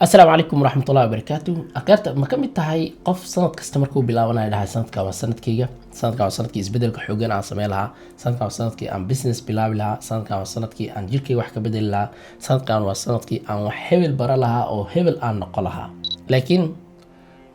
Asalaamu calaykum waraxmatullahi wabarakaatu. Akhyaarta, ma ka mid tahay qof sanad kasta markuu bilaabanayo dhahay, "Sanadkan waa sanadkayga, sanadkan waa sanadkii isbedelka xoogan aan sameyn lahaa, sanadkan waa sanadkii aan business bilaabi lahaa, sanadkan waa sanadkii aan jirkayga wax ka bedeli lahaa, sanadkan waa sanadkii aan wax hebel bara lahaa oo hebel aan noqon lahaa"? Laakiin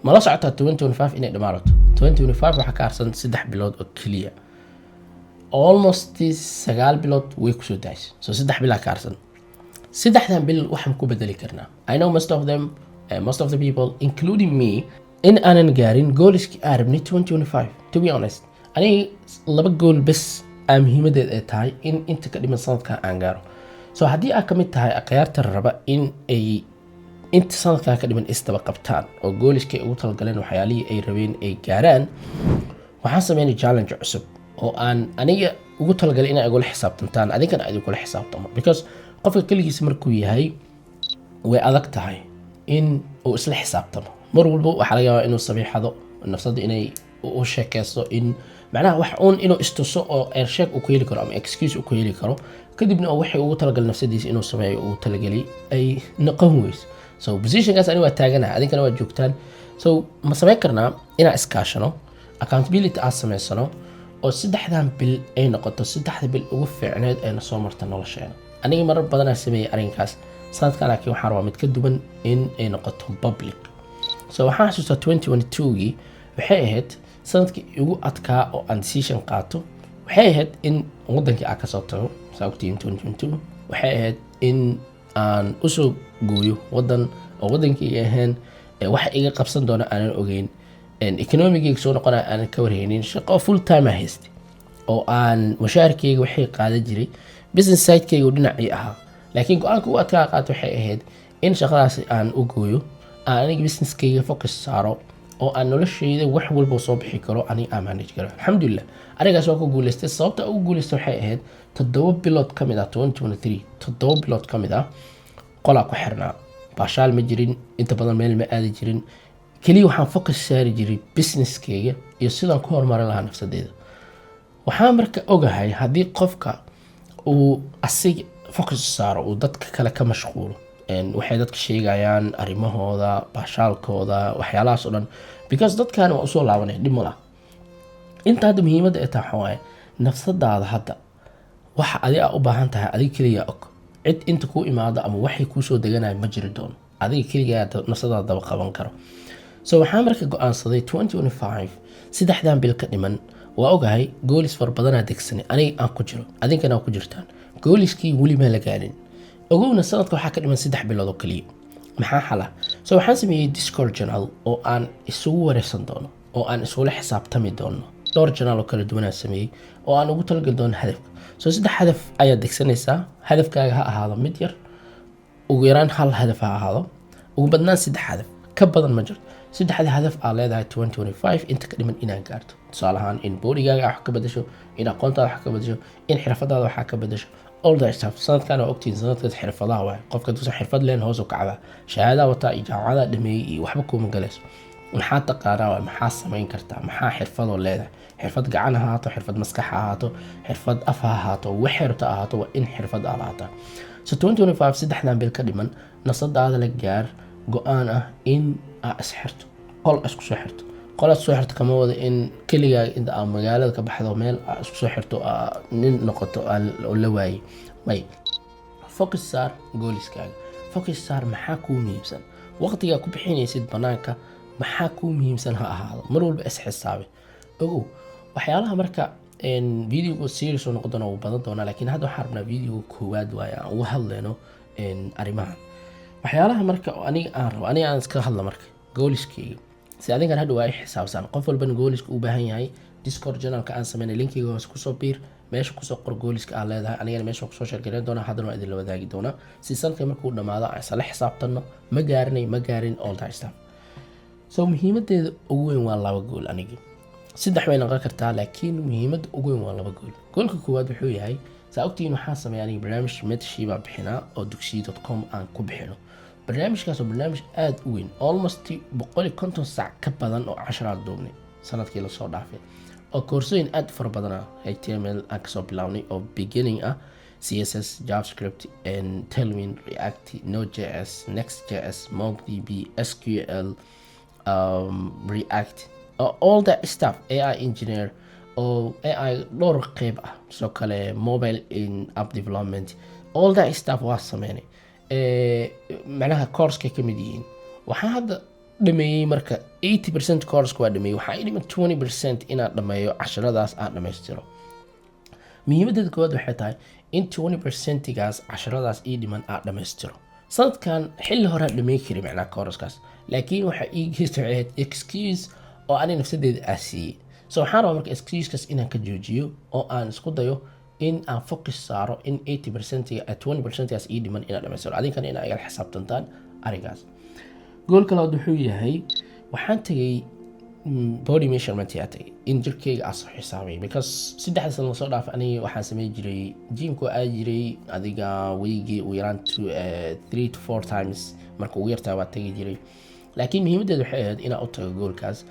mala socotaa 2025 inay dhammaanato? 2025 waxaa ka harsan 3 bilood oo keliya. Almost 9 bilood way kusoo daaysa, so 3 bilaa ka harsan. 3dan bil waxaan ku bedeli karnaa? I know most of them, most of the people, including me, in aanan gaarin goalskii aan rabnay 2025. To be honest, aniga laba goal bes aa muhiimadeed ay tahay in inta ka dhiman sanadkan aan gaaro. So haddii aad ka mid tahay akhyaarta raba in ay inta sanadkan ka dhiman isdaba qabtaan oo goalskii ay ugu talagaleen, waxyaalihii ay rabeen ay gaaraan, waxaan sameynay challenge cusub oo aan aniga ugu talagalay inay igula xisaabtantaan, adinkana idinkula xisaabtamo, because qofka keligiisa markuu yahay way adag tahay in uu isla xisaabtamo. Mar walba waxaa laga yaabaa inuu sabiixado nafsada, inay u sheekeyso, in macnaha wax uun inuu istuso oo ersheeg uu ku heli karo ama excuse uu ku heli karo, kadibna oo waxay ugu talagalay nafsadiisa inuu sameeyo uu talagelay ay noqon weyso. So positionkaas aniga waa taaganaha, adinkana waa joogtaan. So ma sameyn karnaa inaan iskaashano, accountability aan sameysano, oo 3dan bil ay noqoto 3da bil ugu fiicneed ee na soo marta nolosheena? Aniga marar badanaa sameeyey arrinkaas sanadkan, laakiin waxaan rabaa mid ka duwan in ay noqoto public. So waxaan xasuustaa 2022gii waxay ahayd sanadkii ugu adkaa oo aan decision qaato. Waxay ahayd in wadankii aan kasoo tago. Saa ogtihiin, 2022 waxay ahayd in aan usoo gooyo wadan oo wadankayga ahayn, waxa iga qabsan doona aanan ogeyn, economigayga soo noqonaya aanan ka warhaynin. Shaqo full time aan haystay oo aan mushaharkayga waxay qaadan jiray, business sidekayga uu dhinacii ahaa, laakiin go-aanka u adkaa qaata waxay ahayd in shaqadaasi aan u gooyo, aan aniga businesskayga focus saaro oo aan noloshayda wax walba soo bixi karo aniga aan manage karo. Alxamdulilah, arigaas waa ku guuleystay. Sababta ugu guuleystay waxay ahayd 7 bilood ka mid ah 2023, 7 bilood ka mid ah qolaa ku xirnaa, baashaal ma jirin, inta badan meel ma aadi jirin. Keliya waxaan focus saari jiray businesskayga iyo sidaan ku horumarin lahaa nafsadeyda. Waxaan marka ogahay haddii qofka uu asiga focus saaro, uu dadka kale ka mashquulo, waxay dadka sheegayaan, arrimahooda, baashaalkooda, waxyaalahaas oo dhan, because dadkan waa usoo laabanaya, dhib ma laha. Inta hadda muhiimadda ay tahay waxaa waaye nafsadaada. Hadda waxa adi aa u baahan tahay adiga keliya og. Cid inta kuu imaado ama waxay kuusoo deganaya ma jiri doono. Adiga keligaa nafsadaada daba qaban karo. So waxaan marka go-aansaday 2025, 3dan bil ka dhiman, waa ogahay goals fara badanaa degsanay, aniga aan ku jiro, adinkana ku jirtaan. Goalskii weli maa la gaarin. Ogowna, sanadka waxaa ka dhiman 3 bilood oo keliya. Maxaa xala? So waxaan sameeyey Discord channel oo aan isugu wareysan doono oo aan isula xisaabtami doono. Dhowr channel oo kala duwanaa sameeyey oo aan ugu talagali doono hadafka. So saddex hadaf ayaad degsanaysaa. Hadafkaaga ha ahaado mid yar, ugu yaraan hal hadaf ha ahaado, ugu badnaan saddex hadaf, ka badan ma jirto. Saddexda hadaf aa leedahay 2025 inta ka dhiman inaad gaarto, tusaale ahaan in bodygaaga wax ka bedesho, in aqoontaada wax ka bedesho, in xirfadaada wax ka bedesho, all that stuff. Sanadkan waa ogtihiin, sanadkaas xirfadaha waay. Qofka duusan xirfad leen hoos u kacdaa. Shahaadaha wataa iyo jaamacadaha dhameeyey iyo waxba kuuma galayso. Maxaa taqaanaa waay? Maxaa samayn kartaa? Maxaa xirfadoo leedahay? Xirfad gacan ha ahaato, xirfad maskax ha ahaato, xirfad af ha ahaato, waxay rabta ahaato, waa in xirfad aa lahaataa. So 2025, 3dan bil ka dhiman, nafsadaada la gaar go-aan ah in aa isxirto, qol isku soo xirto. Qol aad soo xirto kama wada in keligaa inta aa magaalada ka baxdo, meel aa isku soo xirto, aa nin noqoto oo la waayey. May, focus saar goalskaaga, focus saar maxaa kuu muhiimsan. Waqtigaa ku bixinaysid banaanka maxaa kuu muhiimsan ha ahaado. Mar walba isxisaabi. Ogow waxyaalaha marka videoga series oo noqon doona, wuu badan doonaa, laakiin hadda waxaan rabnaa videoga koowaad waaye aan uga hadlayno arrimahan. Waxyaalaha marka oo aniga aan rabo, aniga aan iska hadla marka goalskeyga, si adinkan hadhow ay xisaabsan. Qof walbana goalska u baahan yahay, Discord channelka aan sameynay linkiga hoose kusoo biir, meesha kusoo qor goalska aan leedahay. Anigana meesha kusoo share gareyn doonaa, haddana waa idinla wadaagi doonaa, si sanadka markuu dhamaado aan isla xisaabtano ma gaarinay, ma gaarin, all that stuff. So muhiimadeeda ugu weyn waa laba goal. Anigi saddex way noqon kartaa, laakiin muhiimadda ugu weyn waa laba goal. Goalka koowaad wuxuu yahay, saa ogtihiin, waxaan sameeya aniga barnaamij mentorship baan bixinaa oo dugsiyo.com aan ku bixino. Barnaamijkaas oo barnaamij aada u weyn, almost 150 sac ka badan oo casharaad duubnay sanadkii lasoo dhaafay, oo koorsooyin aada u fara badan ah, HTML aan kasoo bilaabnay oo beginning ah. CSS, JavaScript and Tailwind, React, Node.js, Next.js, MongoDB, SQL, React, all that stuff, AI engineer oo AI dhowr qeyb ah, sidoo kale mobile in app development, all that stuff waa sameynay. Macnaha course-kay ka mid yihiin. Waxaan hadda dhameeyey marka 80% course-ka waa dhameeyey. Waxaa ii dhiman 20% inaan dhameeyo, casharadaas aan dhamaystiro. Muhiimadeeda koowaad waxay tahay in 20%-gaas casharadaas ii dhiman aan dhamaystiro sanadkan. Xilli horaa dhamey kari macnaha course-kaas, laakiin waxa ii geysta waxay ahayd excuse oo ani nafsadeeda aa siiyey. So waxaan rabaa marka excuse-kaas inaan ka joojiyo oo aan isku dayo in aan focus saaro in 80%-ga, 20%-gaas ii dhiman inaan dhamaystiro, adinkana inaa igala xisaabtantaan arrinkaas. Goal-ka labaad wuxuu yahay, waxaan tegay body measurement yaa tagay in jirkeyga aan soo xisaabay, because 3da sano lasoo dhaafay aniga waxaan samey jiray gym-ka, waa aadi jiray adiga weygii ugu yaraan two, three to four times marka ugu yartaa waa tagi jiray. Laakiin muhiimadeedu waxay ahayd inaan u tago goal-kaas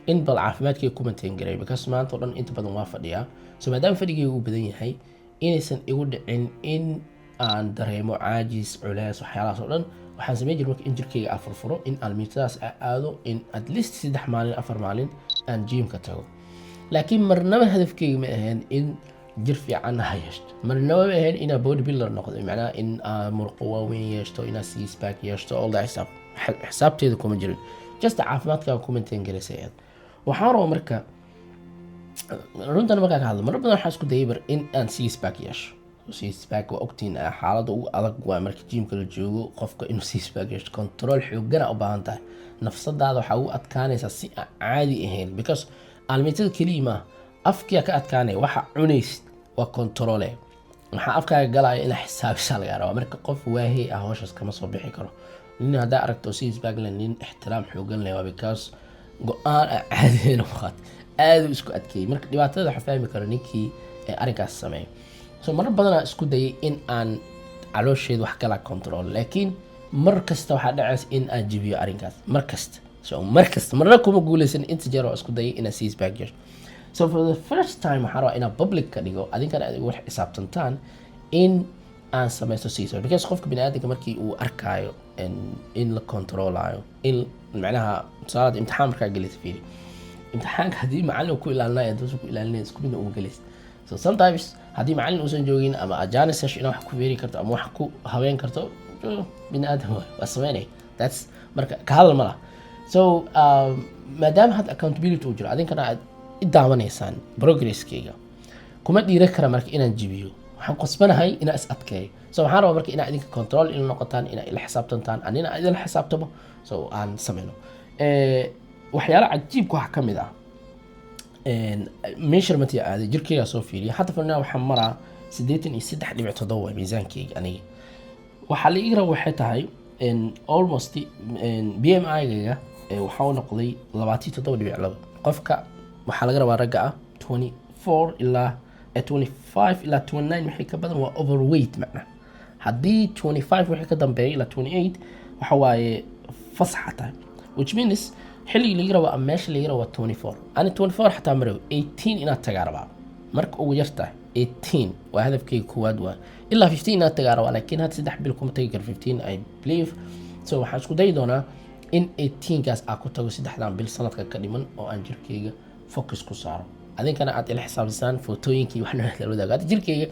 in bal caafimaadkayga ku maintain garay, because maanta oo dhan inta badan waa fadhiyaa. So maadaama fadhigayga uu badan yahay, inaysan igu dhicin in aan dareemo caajis, culees, waxyaalahaas oo dhan, waxaan sameyn jiray marka in jirkeyga aan furfuro, in aalmiitadaas aan aado, in at least 3 maalin, 4 maalin aan gym-ka tago. Laakiin marnaba hadafkeyga ma ahayn in jir fiican ha yeeshto, marnaba ma ahayn inaa body builder noqdo, macnaha in aan murqo waaweyn yeeshto, inaa six pack yeeshto, all that stuff xisaabteeda kuma jirin. Just caafimaadkaaga ku maintain garaysay ahayd. Waxaan rabaa marka runtan markaa ka hadlo, marar badan waxaan isku dayay bar in aan six pack yeesho. Six pack waa ogtiin, xaaladda ugu adag waa marka gym-ka la joogo qofka inuu six pack yeesho. Control xoogana u baahan tahay, nafsadaada waxaa ugu adkaanaysaa si aan caadi ahayn, because aalmiitada keliya maaha, afkiyaa ka adkaanaya. Waxa cunaysid waa control-e, maxaa afkaaga galaya inaa xisaabisa lagaa rabaa. Marka qof waahey ah hawshaas kama soo bixi karo. Nin haddaa aragto six pack leh, nin ixtiraam xoogan leh waa, because go-aan aan caadi ahayn u qaatay, aad u isku adkeeyey. Marka dhibaatada waxa fahmi karo ninkii ee arrinkaas sameeya. So marar badanaa isku dayay in aan caloosheeda wax kala control, laakiin mar kasta waxaa dhacaysa in aan jibiyo arrinkaas mar kasta. So mar kasta marna kuma guuleysan inta jeer oo isku dayay inaan six pack yeesho. So for the first time waxaan rabaa inaan public ka dhigo, adinkana aad igu xisaabtantaan in aan sameysto six pack, because qofka biniaadamka markii uu arkaayo in la control-ayo, in macnaha tusaalada imtixaan markaa gelaysa, fiiri imtixaanka, haddii macallin uu ku ilaalinayo, haddii ku ilaalinaya, isku midna uma gelaysa. So sometimes haddii macallin uusan joogin ama ajanis hesho inaad wax ku feeri karto ama wax ku habeen karto, bini aadam waay, waa sameynaya. That's marka ka hadal ma laha. So maadaama hadda accountability uu jiro, adinkana aad i daawanaysaan progress-keyga, kuma dhiira kara marka inaan jibiyo. Waxaan qasbanahay inaan is adkeeyo. So waxaan rabaa marka inaa idinka control ila noqotaan, inaa ila xisaabtantaan, anina aan idinla xisaabtamo, so aan sameyno. Waxyaalo cajiibka waxaa ka mid ah measurement yaa aaday, jirkeygaa soo fiiriya. Hadda for now waxaan maraa 83.7 waa miisaankeyga aniga. Waxaa la ii raba waxay tahay almost BMI-gayga waxaa u noqday 27.2. Qofka waxaa laga rabaa ragga ah 24 ilaa 25 ilaa 29. Wixii ka badan waa overweight. Macna haddii 25 wixii ka dambeeya ilaa 28 waxa waaye fasaxa tahay, which means xilligii laga rabo ama meesha laga rabo waa 24. Ani 24 xataa ma rabo, 18 inaad tagaa rabaa marka ugu yar tahay. 18 waa hadafkeyga koowaad, waa ilaa 15 inaad tagaa rabaa, laakiin hadda 3 bil kuma tagi karo 15, I believe. So waxaan isku dayi doonaa in 18kaas aan ku tago 3dan bil sanadka ka dhiman, oo aan jirkeyga focus ku saaro, adinkana aad ila xisaabisaan footooyinkii waxna la wadaago. Hadda jirkeyga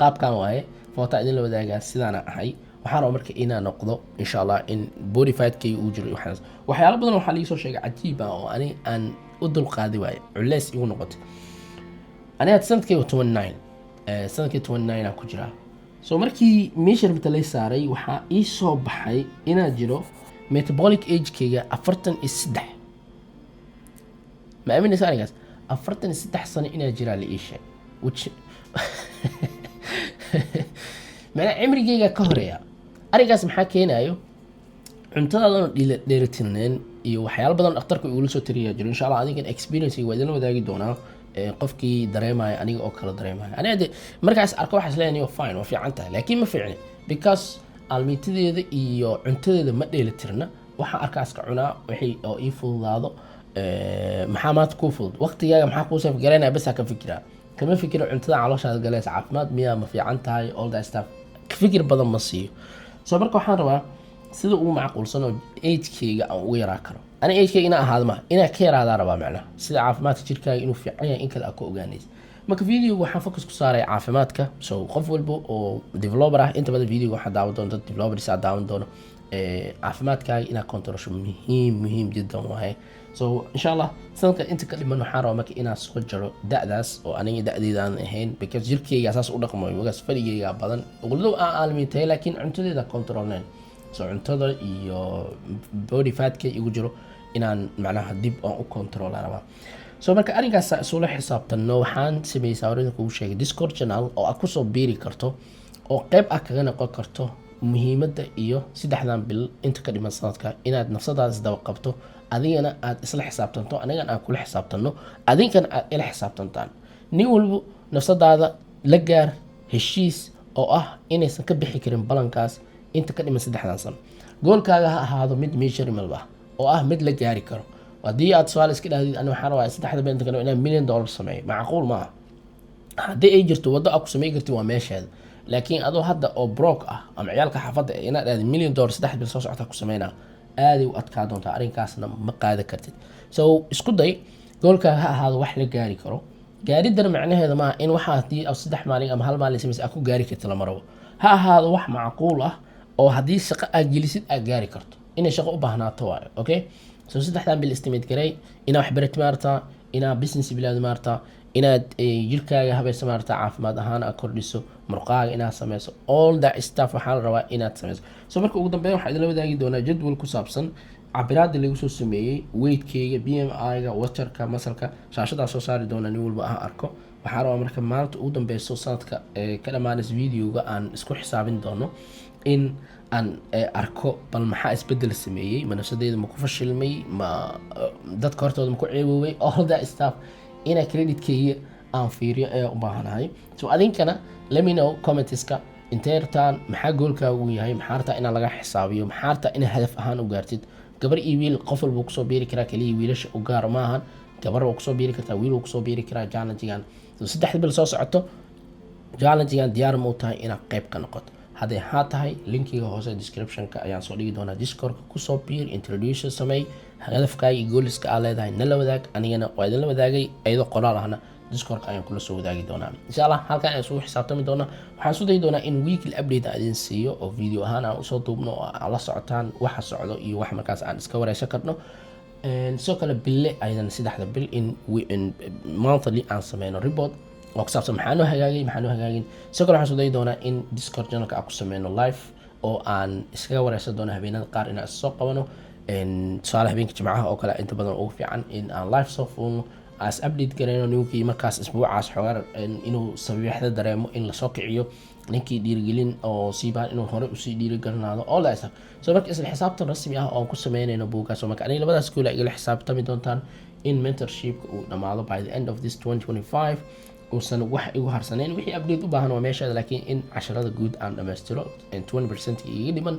qaabkan waaye, foota idin la wadaagaa, sidaana ahay. Waxaan rabaa marka inaan noqdo insha Allah in body fat-kayga uu jiro. Waxaas waxyaalo badan waxaa liisoo sheegay cajiib ah oo ani aan u dulqaadi waaye, culeys igu noqotay. Ani hadda sanadkayga 29, sanadkii 29 aan ku jiraa. So markii measurement lay saaray, waxaa ii soo baxay inaa jiro metabolic age-kayga 43. Ma aaminaysa arrinkaas? 43 sano inaa jiraa la ii sheeg, which macnaa cimrigeyga ka horeeya. Arrinkaas maxaa keenayo? Cuntadaadan dheelitirneen iyo waxyaalo badan dhakhtarka igula soo tiriyaa jiro. Insha Allah adigan experience waa idinla wadaagi doonaa. Qofkii dareemaya aniga oo kale dareemaya, aniga de markaas arko waxaa isleeyahay fine, waa fiican tahay, laakiin ma fiicni, because aalmiitadeeda iyo cuntadeeda ma dheelitirna. Waxaan arkaa iska cunaa wixii oo ii fududaado. Maxaa maanta kuu fudud? Waqtigaaga maxaa kuu save garaynaya? Bas ka fikiraa. Kama fikiro cuntada calooshaada galeys caafimaad miyaa, ma fiican tahay, all that stuff fikir badan ma siiyo. So marka waxaan rabaa sida ugu macquulsan oo agekeyga aan ugu yaraa karo. Ani agekeyga inaa ahaado maha, inaa ka yaraadaa rabaa. Macnaha sida caafimaadka jirkaaga inuu fiican yahay in kale aad ka ogaanaysa. Marka videoga waxaan focus ku saaray caafimaadka. So qof walba oo developer ah, inta badan videoga waxaa daawan doona dad developers aa daawan doono. Caafimaadkaaga inaad controlsho muhiim, muhiim jiddan waaye. So insha Allah sanadka inta ka dhiman waxaan rabaa marka inaan soo jaro da'daas oo aniga da'deeda aan ahayn, because jirkeyga saas u dhaqmayo. Wagaas fadhigeyga badan walow aan aalmiitay, laakiin cuntadeeda controlnayn. So cuntada iyo body fatka igu jiro inaan macnaha dib aan u control rabaa. So marka arrinkaas isula xisaabtanno, waxaan sameeyey sawirada kugu sheegay Discord channel oo aad kusoo biiri karto oo qeyb ah kaga noqon karto. Muhiimadda iyo 3dan bil inta ka dhiman sanadka inaad nafsadaada isdaba qabto, adigana aad isla xisaabtanto, anigana aan kula xisaabtanno, adinkana aad ila xisaabtantaan. Nin walbo nafsadaada la gaar heshiis oo ah inaysan ka bixi karin balankaas inta ka dhiman 3dan sano. Goalkaaga ha ahaado mid measurable ah oo ah mid la gaari karo. Haddii aad su-aal iska dhahdid, "Ani waxaan rabaa 3da bil inta ka dhiman inaan $1 million sameeyo," macquul ma ah. Haddii ay jirto waddo aad ku samey kartid, waa meesheeda. Laakiin adoo hadda oo broke ah ama ciyaalka xaafadda inaad dhahdi $1 million 3 bil soo socota ku sameynaa, aaday u adkaa doontaa, arrinkaasna ma qaadi kartid. So isku day goalkaaga ha ahaado wax la gaari karo. Gaaridana macnaheeda maaha in waxa haddii aad 3 maalin ama hal maalin samaysa aad ku gaari kartid, lama rabo. Ha ahaado wax macquul ah oo haddii shaqo aad gelisid aad gaari karto. Inay shaqo u baahnaato waayo. Okay, so 3dan bil estimate garay inaa wax barati maartaa, inaa business bilaawdi maartaa, inaad jirkaaga habayso maarata, caafimaad ahaan aad kordhiso, murqaaga inaad sameyso, all that stuff waxaa la rabaa inaad sameyso. So marka ugu dambeyn waxaa idinla wadaagi doonaa jadwal ku saabsan cabiraada lagu soo sameeyey weightkeyga, BMI-ga, waterka, muscleka. Shaashadaa soo saari doona, nin walba ah arko. Waxaa rabaa marka maalinta ugu dambeyso sanadka ee ka dhamaanaysa videoga aan isku xisaabin doono in aan arko bal maxaa isbedel sameeyey, ma nafsadeyda ma ku fashilmay, ma dadka hortooda ma ku ceeboobay, all that stuff inaa creditkeyga aan fiiriyo ayaa u baahanahay. So adinkana let me know commentska intee rabtaan, maxaa goalkaagu uu yahay, maxaa rabtaa inaa laga xisaabiyo, maxaa rabtaa inaa hadaf ahaan u gaartid. Gabar iyo wiil qof walba wuu kusoo biiri karaa, kaliya wiilasha u gaar maahan. Gabar waa kusoo biiri kartaa, wiil wuu kusoo biiri karaa challengegan. So 3da bil soo socoto challengegan diyaar ma u tahay inaad qayb ka noqoto? Hadday haa tahay, linkiga hoose descriptionka ayaan soo dhigi doonaa. Discordka kusoo biir, introduction sameey, hadafkaaga iyo goalska aad leedahay nala wadaag. Anigana waa idinla wadaagay, iyadoo qoraal ahna Discordka ayaan kula soo wadaagi doonaa insha Allah. Halkan ayaan isugu xisaabtami doonaa. Waxaan isku dayi doonaa in weekly update aan idin siiyo oo video ahaan aan usoo duubno oo aad la socotaan waxa socdo iyo wax markaas aan iska wareysan karno. Sidoo kale bille ayadana 3da bil in monthly aan sameyno report oo ku saabsan maxaa noo hagaagay, maxaa noo hagaagin. Sidoo kale waxaan isku dayi doonaa in Discord channelka aan ku sameyno live oo aan iskaga wareysan doono habeenada qaar inaan is soo qabano. Tusaale habeenka Jimcaha oo kale inta badan ugu fiican in aan live soo fuulno, as update gareyno ninkii markaas isbuucaas xoogaa inuu sabiixda dareemo, in lasoo kiciyo ninkii dhiirigelin oo siibaan inuu hore usii dhiirigelinaado, all that stuff. So marka isla xisaabtan rasmi ah oo aan ku sameynayno buuggaas. So marka aniga labadaas goal igala xisaabtami doontaan: in mentorshipka uu dhamaado by the end of this 2025, uusan wax igu harsanayn. Wixii update u baahan waa meeshaada, laakiin in casharada guud aan dhammaystiro 20% iga dhiman,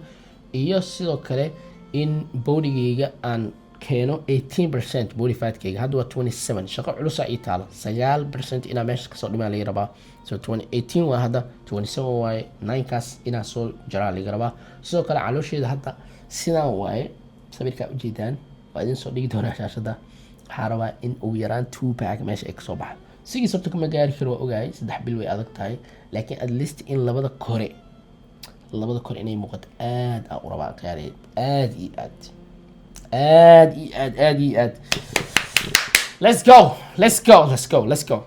iyo sidoo kale in bodygeyga aan keeno 18% body fatkeyga. Hadda waa 27. Shaqo culusa ii taala, 9% inaa meesha kasoo dhimaa laga rabaa. So 18 waa hadda, 27 waaye, 9kaas inaa soo jaraa laga rabaa. Sidoo kale caloosheeda hadda sidaan waaye, sawirkaa ujeedaan waa idin soo dhigi doonaa shaashada. Waxaa rabaa in ugu yaraan two pack meesha ay kasoo baxdo. Sigii sabta kuma gaari karo, waa ogahay, 3 bil way adag tahay, laakiin at least in labada kore inay muuqato aad aan u rabaa qiyaareed, aad iyo aad, aad iyo aad, aad iyo aad. Let's go, let's go, let's go, let's go.